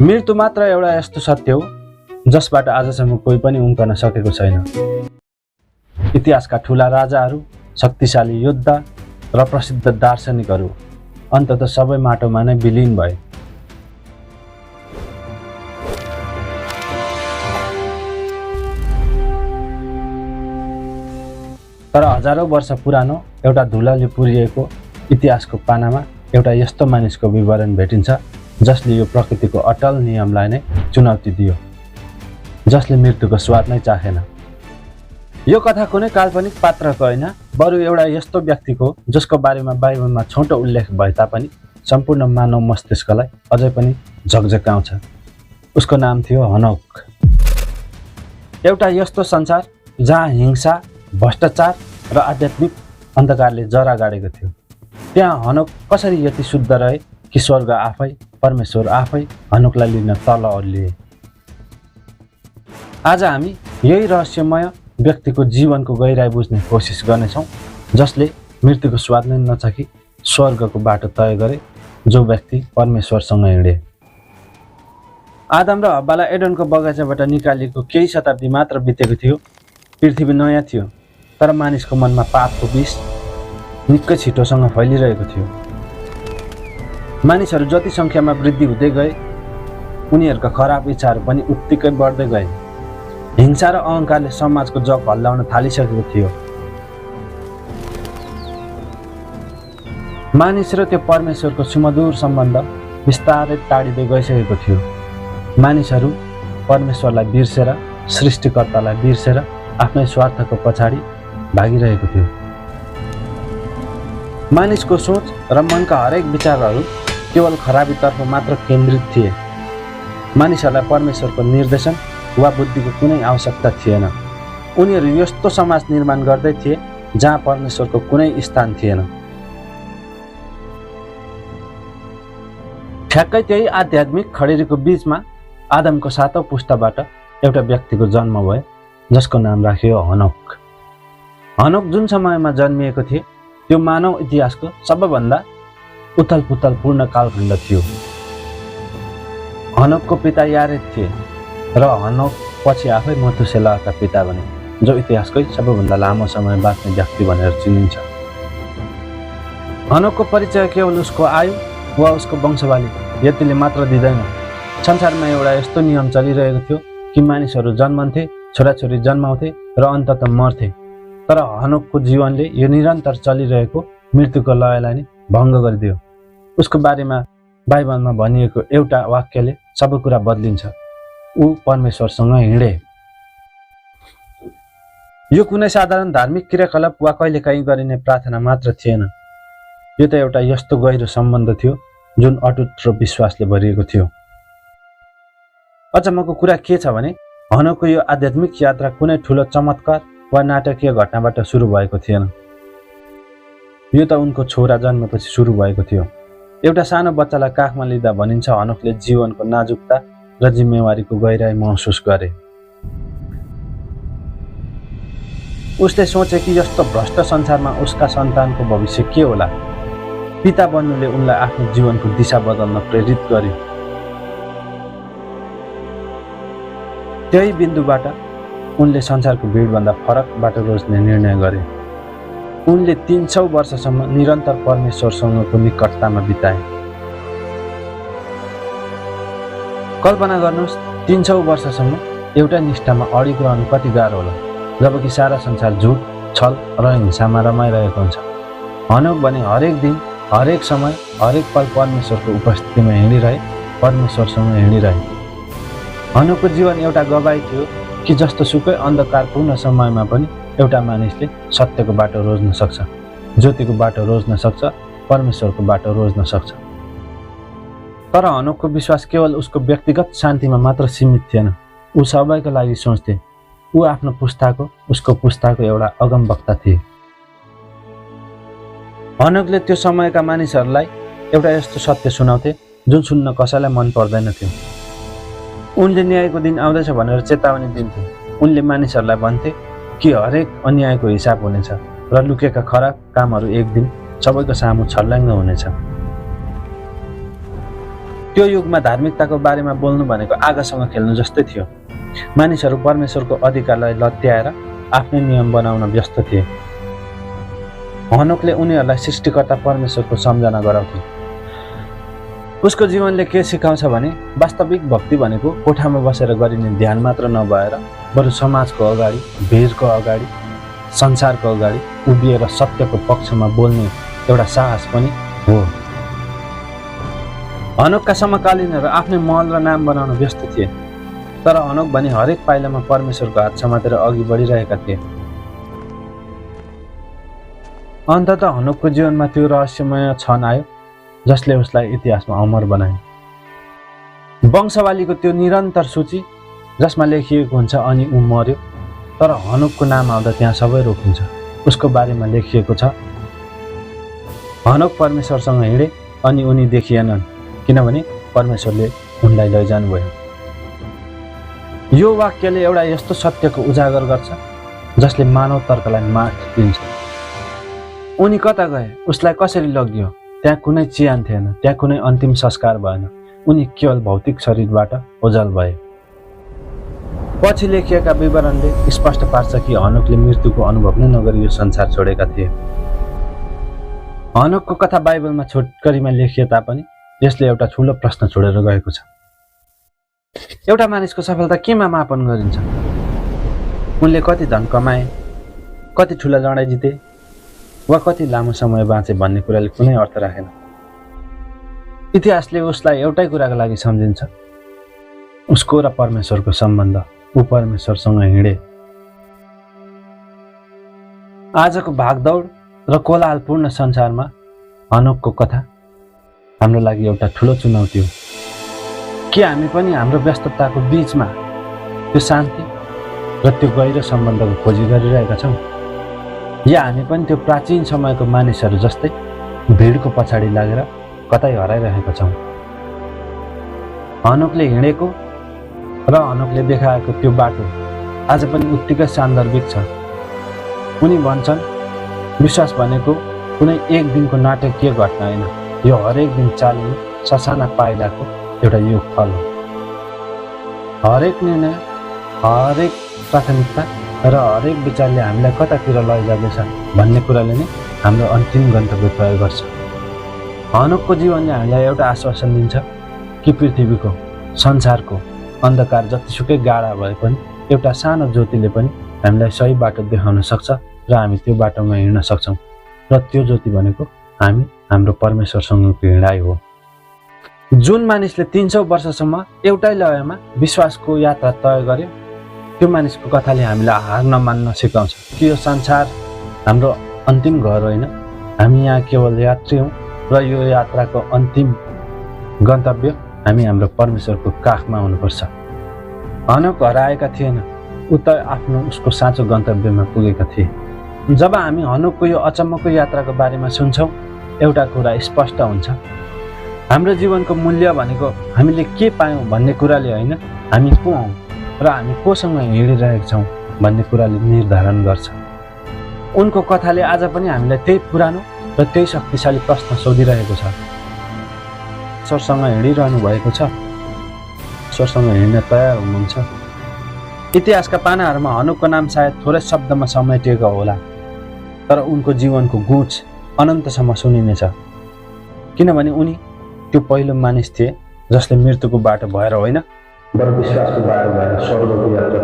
मृत्यु मात्र एउटा यस्तो सत्य हो जसबाट आजसम्म कोही पनि उम्कन सकेको छैन। इतिहासका ठूला राजाहरू, शक्तिशाली योद्धा र प्रसिद्ध दार्शनिकहरू अन्ततः सबै माटोमा नै विलीन भए। तर हजारौं वर्ष पुरानो एउटा धुलाले पुरिएको इतिहासको पानामा एउटा यस्तो मानिसको विवरण भेटिन्छ जसले यो प्रकृतिको अटल नियमलाई नै चुनौती दियो, जसले मृत्युको स्वाद नै चाखेन। यो कथा कुनै काल्पनिक पात्रको होइन, बरु एउटा यस्तो व्यक्तिको जसको बारेमा बाइबलमा छोटो उल्लेख भए तापनि सम्पूर्ण मानव मस्तिष्कलाई अझै पनि झकझकाउँछ। उसको नाम थियो हनोक। एउटा यस्तो संसार जहाँ हिंसा, भ्रष्टाचार र आध्यात्मिक अन्धकारले जरा गाडेको थियो। त्यहाँ हनोक कसरी यति शुद्ध रहे कि स्वर्ग आफै, परमेश्वर आफै हनोकलाई लिन तल ओर्लिए। आज हामी यही रहस्यमय व्यक्तिको जीवनको गहिराई बुझ्ने कोसिस गर्नेछौँ, जसले मृत्युको स्वाद नै नचाखी स्वर्गको बाटो तय गरे, जो व्यक्ति परमेश्वरसँग हिँडे। आदम र हव्वालाई एडनको बगैँचाबाट निकालिएको केही शताब्दी मात्र बितेको थियो। पृथ्वी नयाँ थियो, तर मानिसको मनमा पापको विष निकै छिटोसँग फैलिरहेको थियो। मानिसहरू जति सङ्ख्यामा वृद्धि हुँदै गए, उनीहरूका खराब इच्छाहरू पनि उत्तिकै बढ्दै गए। हिंसा र अहङ्कारले समाजको जग हल्लाउन थालिसकेको थियो। मानिस र त्यो परमेश्वरको सुमधुर सम्बन्ध बिस्तारै टाढिँदै गइसकेको थियो। मानिसहरू परमेश्वरलाई बिर्सेर, सृष्टिकर्तालाई बिर्सेर आफ्नै स्वार्थको पछाडि भागिरहेको थियो। मानिसको सोच र मनका हरेक विचारहरू केवल खराबीतर्फ मात्र केन्द्रित थिए। मानिसहरूलाई परमेश्वरको निर्देशन वा बुद्धिको कुनै आवश्यकता थिएन। उनीहरू यस्तो समाज निर्माण गर्दै थिए जहाँ परमेश्वरको कुनै स्थान थिएन। ठ्याक्कै त्यही आध्यात्मिक खडेरीको बीचमा आदमको 7औं पुस्ताबाट एउटा व्यक्तिको जन्म भयो, जसको नाम राखियो हनोक। हनोक जुन समयमा जन्मिएको थियो त्यो मानव इतिहासको सबैभन्दा उथलपुथल पूर्ण कालखण्ड थियो। हनोकको पिता यारेद थिए र हनोक पछि आफै मथुसेलाका पिता बने, जो इतिहासकै सबैभन्दा लामो समय बाँच्ने व्यक्ति भनेर चिनिन्छ। हनोकको परिचय केवल उसको आयु वा उसको वंशावली यतिले मात्र दिँदैन। संसारमा एउटा यस्तो नियम चलिरहेको थियो कि मानिसहरू जन्मन्थे, छोराछोरी जन्माउँथे र अन्ततः मर्थे। तर हनोकको जीवनले यो निरन्तर चलिरहेको मृत्युको लयलाई नै भङ्ग गरिदियो। उसको बारेमा बाइबलमा भनिएको एउटा वाक्यले सबै कुरा बदलिन्छ। ऊ परमेश्वरसँग हिँडे। यो कुनै साधारण धार्मिक क्रियाकलाप वा कहिलेकाहीँ गरिने प्रार्थना मात्र थिएन। यो त एउटा यस्तो गहिरो सम्बन्ध थियो जुन अटुट र विश्वासले भरिएको थियो। अचम्मको कुरा के छ भने हनोकको यो आध्यात्मिक यात्रा कुनै ठुलो चमत्कार वा नाटकीय घटनाबाट सुरु भएको थिएन। यो त उनको छोरा जन्मेपछि सुरु भएको थियो। एउटा सानो बच्चालाई काखमा लिँदा भनिन्छ हनोकले जीवनको नाजुकता र जिम्मेवारीको गहिराई महसुस गरे। उसले सोचे कि यस्तो भ्रष्ट संसारमा उसका सन्तानको भविष्य के होला। पिता बन्नुले उनलाई आफ्नो जीवनको दिशा बदल्न प्रेरित गर्यो। त्यही बिन्दुबाट उनले संसारको भिडभन्दा फरक बाटो रोज्ने निर्णय गरे। उनले 300 वर्षसम्म निरन्तर परमेश्वरसँगको निकटतामा बिताए। कल्पना गर्नुहोस्, 300 वर्षसम्म एउटा निष्ठामा अडिग रहनु कति गाह्रो होला, जबकि सारा संसार झुट, छल र हिंसामा रमाइरहेको हुन्छ। हनोक भने हरेक दिन, हरेक समय, हरेक पल परमेश्वरको उपस्थितिमा हिँडिरहे, परमेश्वरसँग हिँडिरहे। हनोकको जीवन एउटा गवाही थियो कि जस्तो सुकै अन्धकारपूर्ण समयमा पनि एउटा मानिसले सत्यको बाटो रोज्न सक्छ, ज्योतिको बाटो रोज्न सक्छ, परमेश्वरको बाटो रोज्न सक्छ। तर हनोकको विश्वास केवल उसको व्यक्तिगत शान्तिमा मात्र सीमित थिएन। ऊ सबैको लागि सोच्थे। ऊ आफ्नो पुस्ताको, उसको पुस्ताको एउटा अगमवक्ता थिए। हनोकले त्यो समयका मानिसहरूलाई एउटा यस्तो सत्य सुनाउँथे जुन सुन्न कसैलाई मन पर्दैन थियो। उनले न्यायको दिन आउँदैछ भनेर चेतावनी दिन्थे। उनले मानिसहरूलाई भन्थे कि हरेक अन्यायको हिसाब हुनेछ र लुकेका खराब कामहरू एक दिन सबैको सामु छर्लङ्ग हुनेछ। त्यो युगमा धार्मिकताको बारेमा बोल्नु भनेको आगोसँग खेल्नु जस्तै थियो। मानिसहरू परमेश्वरको अधिकारलाई लत्याएर आफ्नै नियम बनाउन व्यस्त थिए। हनोकले उनीहरूलाई सृष्टिकर्ता परमेश्वरको सम्झना गराउँथे। उसको जीवनले के सिकाउँछ भने वास्तविक भक्ति भनेको कोठामा बसेर गरिने ध्यान मात्र नभएर बरु समाजको अगाडि, भिडको अगाडि, संसारको अगाडि उभिएर सत्यको पक्षमा बोल्ने एउटा साहस पनि हो। हनोकका समकालीनहरू आफ्नै महल र नाम बनाउन व्यस्त थिए, तर हनोक भने हरेक पाइलामा परमेश्वरको हात समातेर अघि बढिरहेका थिए। अन्ततः हनोकको जीवनमा त्यो रहस्यमय क्षण आयो जसले उसलाई इतिहासमा अमर बनायो। वंशावलीको त्यो निरन्तर सूची जसमा लेखिएको हुन्छ अनि ऊ मर्यो, तर हनोकको नाम आउँदा त्यहाँ सबै रोकिन्छ। उसको बारेमा लेखिएको छ, हनोक परमेश्वरसँग हिँडे अनि उनी देखिएनन् किनभने परमेश्वरले उनलाई लैजानुभयो। यो वाक्यले एउटा यस्तो सत्यको उजागर गर्छ जसले मानव तर्कलाई मात दिन्छ। उनी कता गए, उसलाई कसरी लगियो? त्यहाँ कुनै चिहान थिएन, त्यहाँ कुनै अन्तिम संस्कार भएन। उनी केवल भौतिक शरीरबाट ओझल भए। पछि लेखिएका विवरणले स्पष्ट पार्छ कि हनोकले मृत्युको अनुभव नै नगरी यो संसार छोडेका थिए। हनोकको कथा बाइबलमा छोटकरीमा लेखिए तापनि यसले एउटा ठुलो प्रश्न छोडेर गएको छ। एउटा मानिसको सफलता केमा मापन गरिन्छ? उनले कति धन कमाए, कति ठुला लडाइँ जिते वा कति लामो समय बाँचे भन्ने कुराले कुनै अर्थ राखेन। इतिहासले उसलाई एउटै कुराको लागि सम्झिन्छ, उसको र परमेश्वरको सम्बन्ध। ऊ परमेश्वरसँग हिँडे। आजको भागदौड र कोलाहलपूर्ण संसारमा हनोकको कथा हाम्रो लागि एउटा ठुलो चुनौती हो। के हामी पनि हाम्रो व्यस्तताको बीचमा त्यो शान्ति र त्यो गहिरो सम्बन्धको खोजी गरिरहेका छौँ, या हामी पनि त्यो प्राचीन समयको मानिसहरू जस्तै भिडको पछाडि लागेर कतै हराइरहेका छौँ? हनोकले हिँडेको र हनोकले देखाएको त्यो बाटो आज पनि उत्तिकै सान्दर्भिक छ। उनी भन्छन्, विश्वास भनेको कुनै एक दिनको नाटकीय घटना होइन, यो हरेक दिन चालिने ससाना पाइलाको एउटा योगफल हो। हरेक निर्णय, हरेक प्राथमिकता र हरेक विचारले हामीलाई कतातिर लैजाँदैछ भन्ने कुराले नै हाम्रो अन्तिम गन्तव्य तय गर्छ। हनोकको जीवनले हामीलाई एउटा आश्वासन दिन्छ कि पृथ्वीको, संसारको अन्धकार जतिसुकै गाढा भए पनि एउटा सानो ज्योतिले पनि हामीलाई सही बाटो देखाउन सक्छ र हामी त्यो बाटोमा हिँड्न सक्छौँ। र त्यो ज्योति भनेको हामी हाम्रो परमेश्वरसँगको हिँडाइ हो। जुन मानिसले 300 वर्षसम्म एउटै लयमा विश्वासको यात्रा तय गर्यो, त्यो मानिसको कथाले हामीलाई हार नमान्न सिकाउँछ कि यो संसार हाम्रो अन्तिम घर होइन, हामी यहाँ केवल यात्री हौँ र यो यात्राको अन्तिम गन्तव्य हामी हाम्रो परमेश्वरको काखमा हुनुपर्छ। हनोक हराएका थिएन, ऊ त उसको साँचो गन्तव्यमा पुगेका थिए। जब हामी हनोकको यो अचम्मको यात्राको बारेमा सुन्छौँ, एउटा कुरा स्पष्ट हुन्छ, हाम्रो जीवनको मूल्य भनेको हामीले के पायौँ भन्ने कुराले होइन, हामी को हौँ र हामी कोसँग हिँडिरहेका छौँ भन्ने कुराले निर्धारण गर्छ। उनको कथाले आज पनि हामीलाई त्यही पुरानो र त्यही शक्तिशाली प्रश्न सोधिरहेको छ। ईश्वरसँग हिँडिरहनु भएको छ? ईश्वरसँग हिँड्न तयार हुनुहुन्छ? इतिहासका पानाहरूमा हनोकको नाम सायद थोरै शब्दमा समेटिएको होला, तर उनको जीवनको गुँच अनन्तसम्म सुनिनेछ, किनभने उनी त्यो पहिलो मानिस थिए जसले मृत्युको बाटो भएर होइन, बरु विश्वासको बाटो भएर स्वर्गको यात्रा